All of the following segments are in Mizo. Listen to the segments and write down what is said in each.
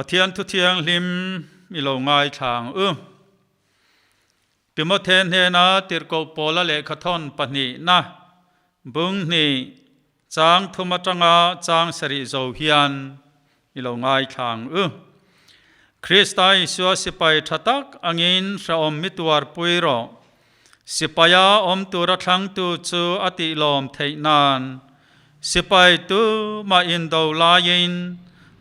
Pathian thu thianghlim i lo ngaithla ang u. Timothe hnena tirhkoh Paula lehkhathawn pahnihna bung hnih chang thum atanga chang sarih zo hian i lo ngaithla ang u. Krista Isua sipai tha tak angin hrehawm mi tuarpui rawh. Sipaia awm tura thlangtu chu a tihlawm theih nan sipai tu mah indo laiin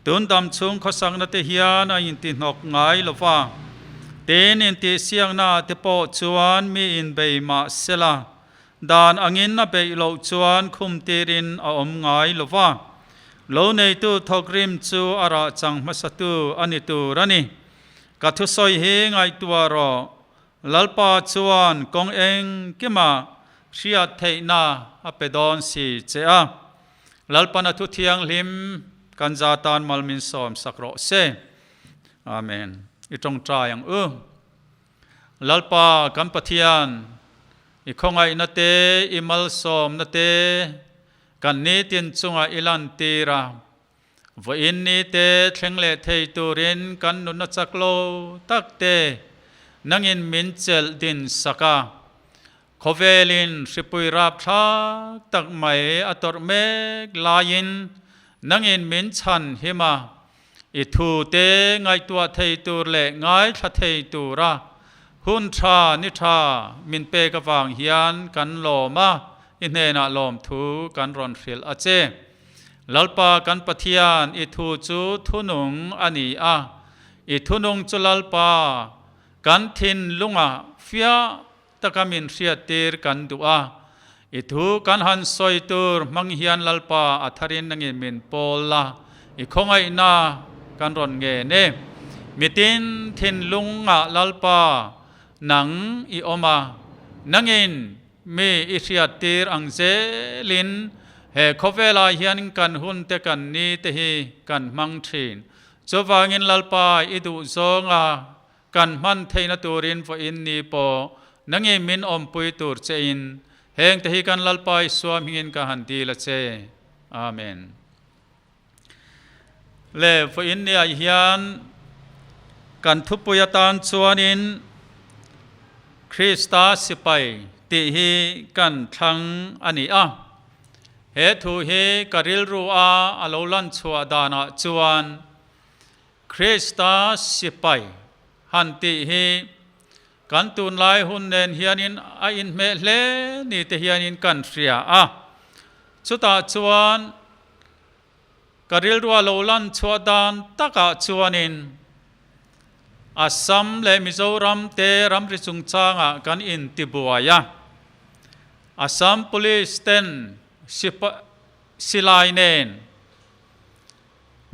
tun dam chhung khawsakna te hian a intihnawk ngai lo va. Tin, intihsiakna ah te pawh chuan mi inbei mah sela, dan angin a beih loh chuan khum tirin a awm ngai lo va. Lo neitu thawkrim chu a rah chang hmasatu a ni tur a ni. Ka thusawi hi ngaihtuah rawh. Lalpa chuan kawng engkimah hriat theihna a pe dawn si che a, Lalpan a thu thianghlim kan za tan mal min sawm sak rawh se. Amen. I tawngtai ang u. Lalpa kan Pathian, i khawngaihna te, i malsawmna te kan nitin chungah i lantir a, Vawiin ni te thleng leh thei turin kan nunna chak lo tak te nangin min chelh din sak a. Khawvelin hripui rapthlak tak mai a tawrh mek laiin nangin min chhan him a, i thu te ngaihtuah thei tur leh ngaithla thei tura hun tha ni tha min pek avang hian kan lawm a, i hnenah lawmthu kan rawn hrilh a che. Lalpa kan Pathian, i thu chu thunung a ni a, i thunung chu Lalpa kan thinlungah fiah taka min hriattir kan duh a, i thu kan han sawi tur hmang hian Lalpa a tharin nangin min pawl la, i khawngaihna kan rawn ngen e. Mitin thinlungah Lalpa nang i awm a, nangin Mi i hriattir ang zelin he khawvelah hian kan hun te kan ni te hi kan hmang thin. Chuvangin Lalpa i duh zawnga kan hman theihna turin vawiin ni pawh nangi min awmpui tur che in heng te hi kan Lalpa i suam hingin ka han dil a che. Amen. Le vawiin niah hian kan thupui atan chuanin Krista sipai tih hi kan thlang a ni a. He thu hi ka rilru a a lo lan chhuah danah chuan Krista sipai han tih hi kan tunlai hun nen hianin a inhmeh hle ni te hianin kan hria a. Chutah chuan Ka rilrua lo lan chhuah dan takah chuanin Assam leh Mizoram te ramri chungchangah kan intibuai a. Assam Police ten silai nen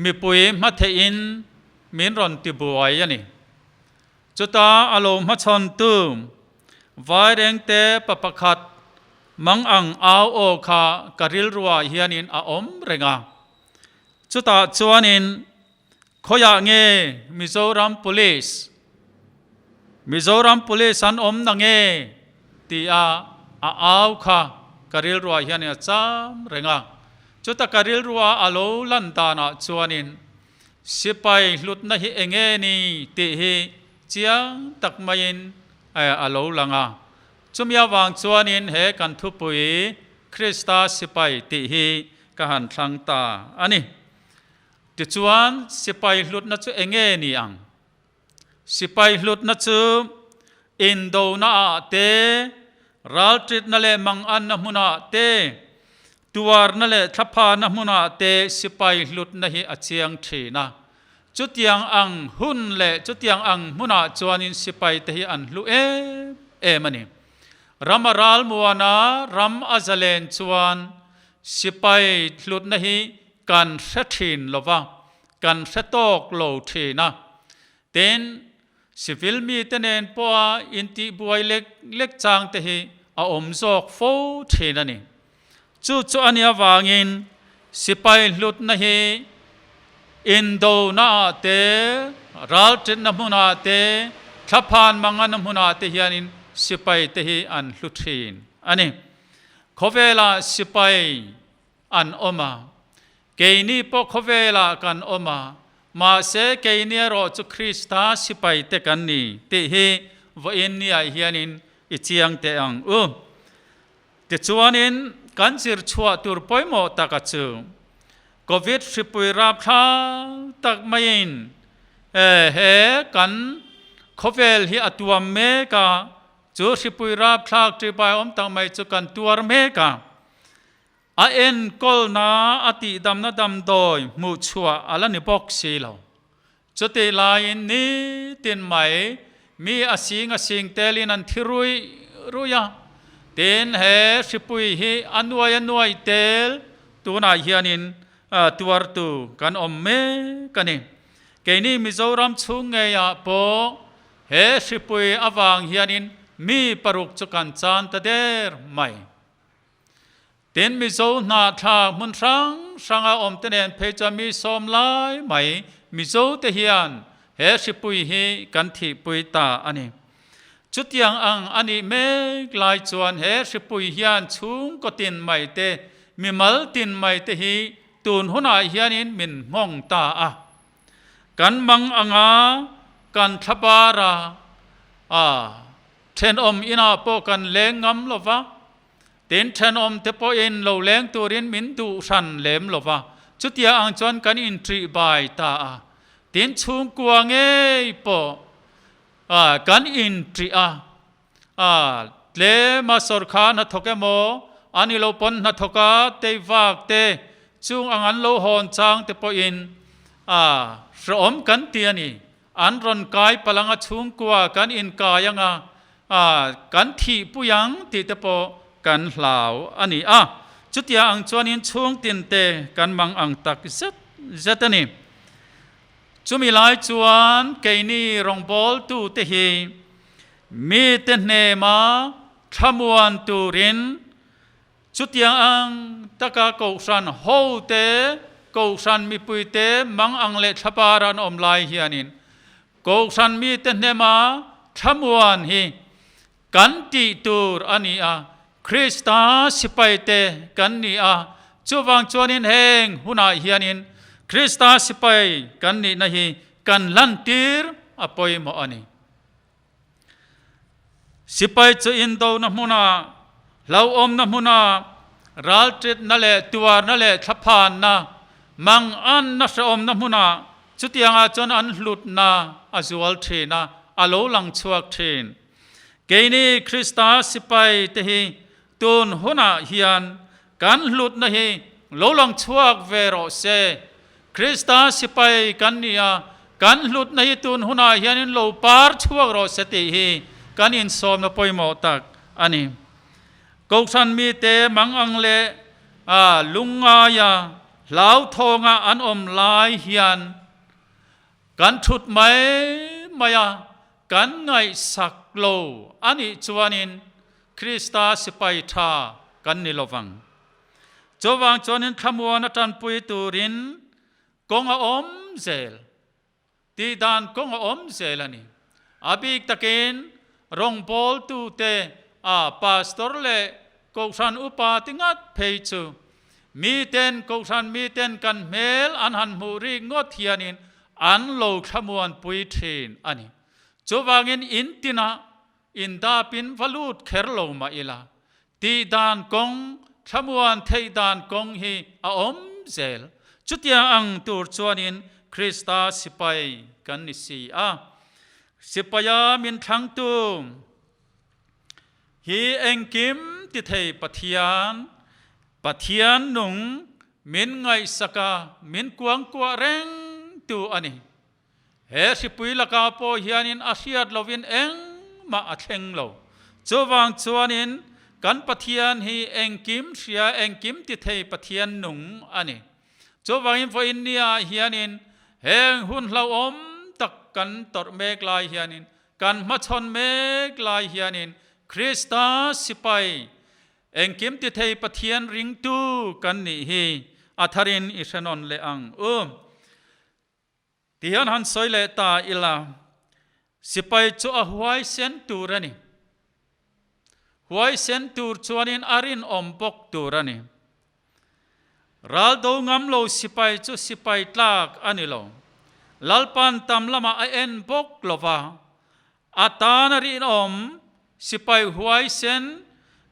mipui hmatheihin min rawn tibuai a ni. Chuta a lo hmachhawntu Vairengte pa pakhat mang ang au aw kha ka rilruah hianin a awm reng a. Chutah chuanin khawiah nge Mizoram Police, Mizoram Police an awm na nge tia a au kha ka rilruah hianin a cham reng a. Chuta ka rilrua a lo lan danah chuanin Sipai hlutna hi eng nge ni tih hi chiang tak maiin a lo lang a. Chumi avang chuanin he kan thupui Krista sipai tih hi ka han thlang ta a ni. Tichuan sipai hlutna chu eng nge ni ang? Sipai hlutna chu indona ah te, raltitna leh manganna hmunah te, tuarna leh thlaphana hmunah te sipai hlutna hi a chiang thin a. Chutiang ang hun leh chutiang ang hmunah chuanin sipai te hi an hlu em em a ni. Ram a ralmuan a, ram a zalen chuan sipai hlutna hi kan hre thin lo va. Kan hre tawk lo thin a. Tin, civil mite nen pawha intihbuai lek lek chang te hi a awm zawk fo thin a ni. Chu chu a nih avangin sipai hlutna hi indonaah te, ralṭitna hmunah te, thlaphan mangana hmunah te hianin sipai te hi an hlu thin a ni. Khawvelah sipai an awm a, keini pawh khawvelah kan awm a, Mahse, keini erawh chu Krista sipaite kan ni tih hi vawiin niah hianin i chiang teh ang u. Tichuanin, kan zir chhuah tur pawimawh taka chu Covid hripui rapthlak tak maiin he kan khawvel hi a tuam mek a, chu hripui rapthlak ṭihbai awm tak mai chu kan tuar mek a. A enkawlna a tihdamna damdawi hmuhchhuah a la ni bawk si lo. Chutih laiin nitin mai mi a sing a sing telin an thi ruih ruih a, tin he hripui hi a nuai a nuai tel tunah hianin tuartu kan awm mek a ni. Keini Mizoram chhung ngeiah pawh he hripui avang hianin mi paruk chu kan chan ta der mai. Tin, Mizo hnahthlak hmun hrang hranga awmte nen phei chuan mi sawm lai mai Mizote hian he hripui hi kan thihpui ta a ni. Chutiang ang a nih mek lai chuan he hripui hian chhungkaw tin mai te, mimal tin mai te hi tun hunah hianin min nghawng ta a. Kan mang anga kan thlabar a, a thenawm inah pawh kan leng ngam lo va, Tin, thenawmte pawhin lo leng turin min duh hran lem lo va, chutia ang chuan kan inṭih bai ta a. Tin, chhungkua ngei pawh kan inṭih a, tlema sawrkha hnathawk emaw, a ni lo pawn hnathawka tei vak te, chung ang an lo hawn chang te pawhin hrehawm kan ti a ni. An rawn kai palanga chhungkua kan inkai anga kan thihpui ang tih te pawh kan hlau a ni a. Chutia ang chuanin chhung tinte kan mang ang tak zet zet a ni. Chumi lai chuan keini rawngbawltute hi mite hnema thlamuan turin Chutiang ang taka Kohhran hote, Kohhran mipuite mang ang leh thlapara an awm lai hianin Kohhran mite hnema thlamuan hi kan tih tur a ni a, Krista sipaite kan ni a, chuvang chuanin heng hunah hianin Krista sipai kan nihna hi kan lantir a pawimawh a ni. Sipai chu indona hmuna, hlauhawmna hmuna, ralṭitna leh tuarna leh thlaphanna, manganna hrehawmna hmuna chutiangah chuan an hlutna a zual ṭhin a, a lo lang chhuak ṭhin. Keini Krista sipai te hi tun hunah hian kan hlutna hi lo lang chhuak ve rawh se. Krista sipai kan ni a, kan hlutna hi tun hunah hianin lo par chhuak rawh se tih hi kan insawmna pawimawh tak a ni. Kohhran mite mangang leh lungngaia hlauhthawnga an awm lai hian kan thut mai mai a, kan ngaihsak lo a nih chuanin Krista sipai tha kan ni lovang. Chuvang chuanin thlamuan a tanpui turin kawng a awm zel, tihdan kawng a awm zel a ni. A bik takin rawngbawltute a pastor leh kohhran upa ti ngat phei chu miten kohhran miten kan hmel an han hmuh rik ngawt hianin an lo thlamuanpui thin a ni. Chuvangin in tinah indapin va lut kher lo mah ila Tih dan kawng, thlamuan theih dan kawng hi a awm zel. Chutiang ang tur chuanin Krista sipai kan ni si a. Sipaia min thlangtu hi engkim ti thei Pathian, Pathian nung min ngaihsak a, min kuangkuah reng tu a ni. He hripui lakah pawh hianin a hriat lovin engmah a thleng lo. Chuvang chuanin kan Pathian hi engkim hria, engkim ti thei Pathian nung a ni. Chuvangin vawiin niah hianin heng hun hlauhawm tak kan tawrh mek lai hianin, kan hmachhawn mek lai hianin Krista sipai, engkim ti thei Pathian ringtu kan nih hi a tharin i hre nawn leh ang u. Tihian han sawi leh ta ila, sipai chu a huaisen tur a ni. Huaisen tur chuanin a rinawm bawk tur a ni. Ral do ngam lo sipai chu sipai tlak a ni lo. Lalpan tam lamah a en bawk lo va, a tana rinawm sipai huaisen,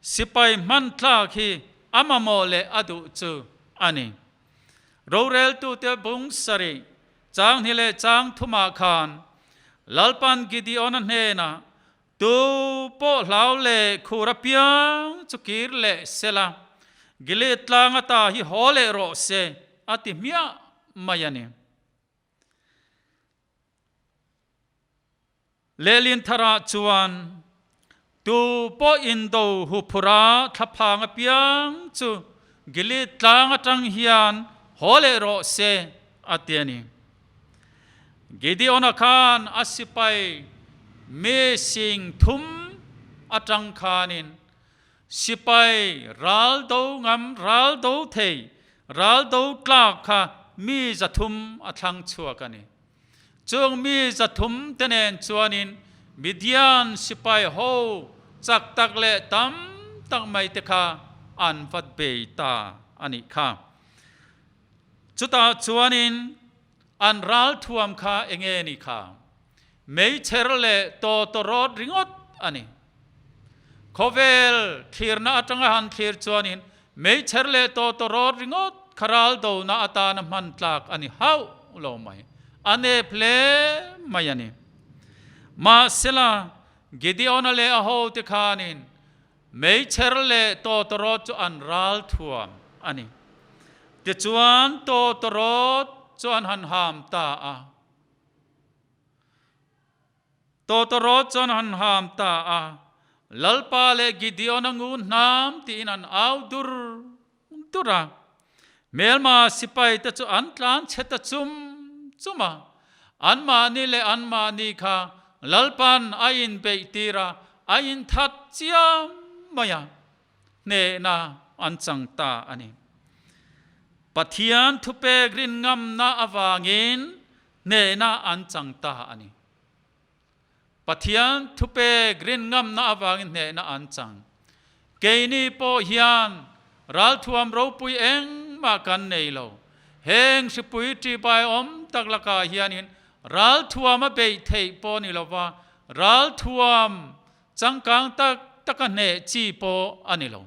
sipai hmantlak hi a mamawh leh a duh chu a ni. Roreltute bung sarih, chang hnih leh chang thumah khan Lalpan Gideon-a hnenah, Tu pawh hlau leh khur apiang chu kir leh sela, Gilead tlang ata hi haw leh rawh se, a ti hmiah mai a ni. Lehlin tharah chuan tu pawh indo huphura thlaphang apiang chu Gilead tlang atang hian haw leh rawh se, a ti a ni. Gideon-a khan a sipai mi sing thum atang khanin Sipai ral do ngam, ral do thei, ral do tlak kha mi 300 a thlang chhuak a ni. Chung mi 300 te nen chuanin Midian sipai ho chak tak leh tam tak mai te kha an vat bei ta a nih kha. Chutah chuanin an ral thuam kha enge ni kha? Meichher leh tawtawrawt ringawt a ni. Khawvel thlirna atanga han thlir chuanin meichher leh tawtawrawt ringawt kha ral dona atana hman tlak a ni hauh lo mai. A nep hle mai a ni. Mahsela, Gideon-a leh a hote khanin Meichher leh tawtawrawt chu an ral thuam a ni. Tichuan tawtawrawt chu an han ham ta a. Tawtawrawt chu an han ham ta a, Lalpa leh Gideon-a ngun hnam tiin an au dur dur a. Hmelma sipaite chu an tlan chhe ta chum chum a, anmahni leh anmahni kha Lalpan a inbeih tir a, a inthat chiam mai a, hnehna an chang ta a ni. Pathian thupek rinngamna avangin hnehna an chang ta a ni. Pathian thupek rinngamna avangin hnehna an chang. Keini pawh hian ralthuam ropui engmah kan nei lo. Heng hripui ṭihpai awm tak lakah hianin ralthuam a beih theih pawh ni lova, ralthuam changkang tak taka hneh chi pawh a ni lo.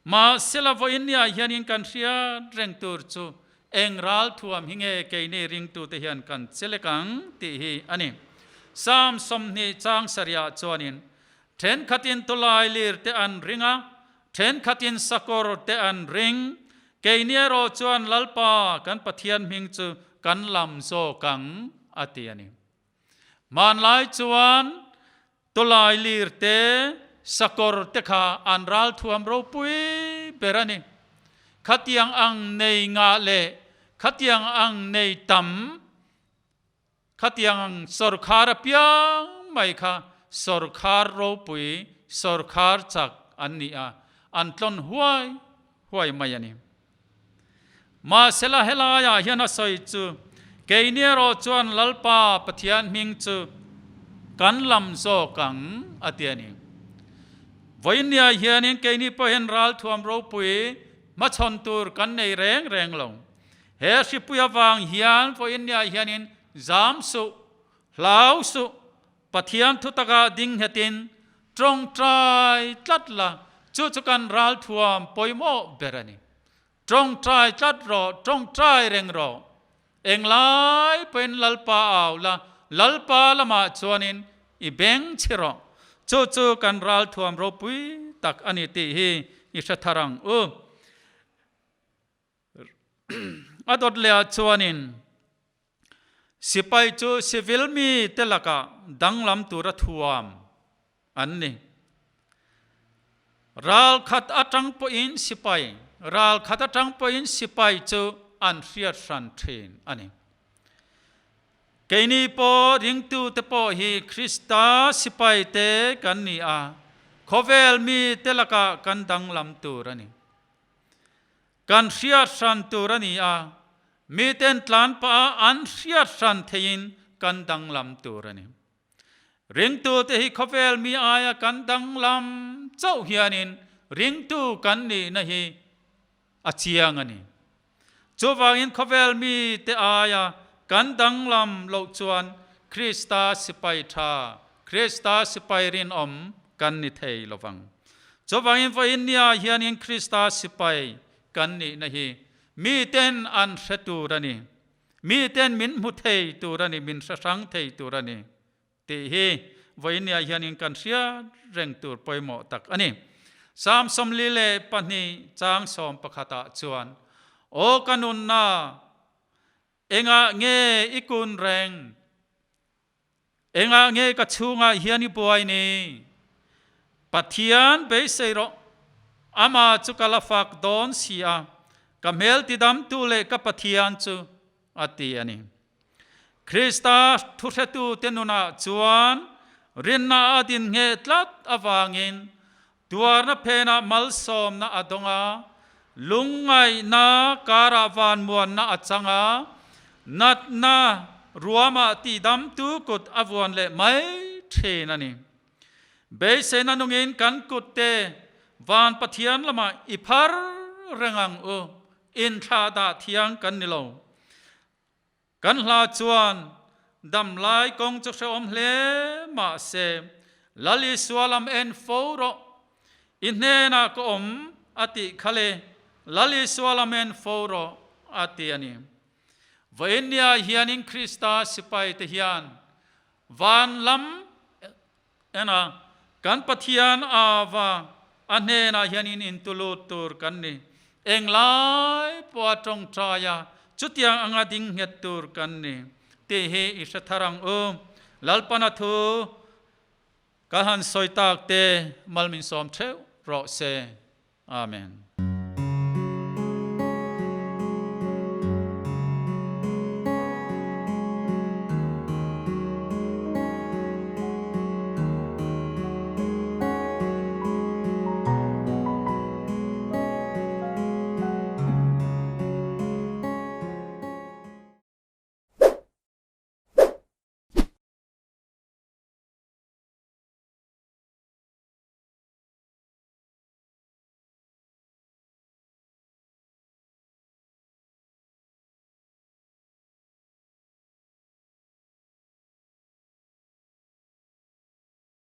Mahsela vawiin niah hianin kan hriat reng tur chu Eng ralthuam hi nge keini ringtute hian kan chelek ang tih hi a ni. Psalm 20 chang sarihah chuanin, Thenkhatin tawlai lir te an ring a, thenkhatin sakawr te an ring, keini erawh chuan Lalpa kan Pathian hming chu kan lam zawk ang, a ti a ni. Hmanlai chuan tawlai lir te, sakawr te kha an ralthuam ropui ber a ni. Khatiang ang nei ngah leh khatiang ang nei tam, khatiang ang sawrkhar apiang mai kha sawrkhar ropui, sawrkhar chak an ni a, an tlawn huai huai mai a ni. Mahsela helaiah hian a sawi chu, Keini erawh chuan Lalpa Pathian hming chu kan lam zawk ang, a ti a ni. Vawinia hianin keini pawh hian ralthuam ropui hmachhawn tur kan nei reng reng lo. He hripui avang hian vawinia hianin zam suh, hlau suh, Pathian thutakah ding nghetin tawngtai tlat la, chu chu kan ralthuam pawimawh ber a ni. Tawngtai tlat rawh, tawngtai reng rawh. Englai pawhin Lalpa au la, Lalpa lamah chuanin i beng chhi rawh. Chu chu kan ralthuam ropui tak a ni tih hi i hre thar ang u. A dawt lehah chuanin Sipai chu civil mi te lakah danglam tura thuam an ni. Ral khat atang pawhin sipai, ral khat atang pawhin sipai chu an hriat hran thin a ni. Keini pawh ringtu te pawh hi Krista sipai te kan ni a, khawvel mi te lakah kan danglam tur a ni. Kan hriat hran tur a ni a, miten tlan pah a an hriat hran theihin kan danglam tur a ni. Ringtute hi khawvel mi aia kan danglam chauh hianin ringtu kan nihna hi a chiang a ni. Chuvangin khawvel mite aia kan danglam loh chuan Krista sipai tha, Krista sipai rinawm kan ni thei lo vang. Chuvangin vawiin nia hianin Krista sipai kan nihna hi miten an hre tur a ni. Miten min hmu thei tur a ni, min hre hrang thei tur a ni tih hi vawiin nia hianin kan hriat reng tur pawimawh tak a ni. Psalm 42 chang 11 ah chuan, Aw ka nunna, Engah nge i kun reng? Engah nge ka chhungah hian i buai ni? Pathian beisei rawh, Amah chu ka la fak dawn si a, ka hmel tidamtu leh ka Pathian chu, a ti a ni. Krista thuhretute nunah chuan rinna a din ngheh tlat avangin Tuarna phenah malsawmna a dawng a, lungngaihna karah vanmuanna a chang a, natna ruamah tihdamtu kut a vuan leh mai thin a ni. Beiseina nungin kan kutte van Pathian lamah i phar reng ang u, inthlahdah thiang kan ni lo. Kan hla chuan dam lai kawng chu hrehawm hle mah se, Lal Isua lam en fo rawh, i hnenah ka awm a tih kha le, Lal Isua lam en fo rawh a ti a ni. Vawiin nia hianin Krista sipaite hian van lam en a, kan Pathian ava a hnenah hianin intulut tur kan ni. Englai pawha tawngtai a, chutiang anga ding nghet tur kan ni tih hi i hre thar ang u. Lalpana thu ka han sawi tak te mal min sawm theuh rawh se. Amen.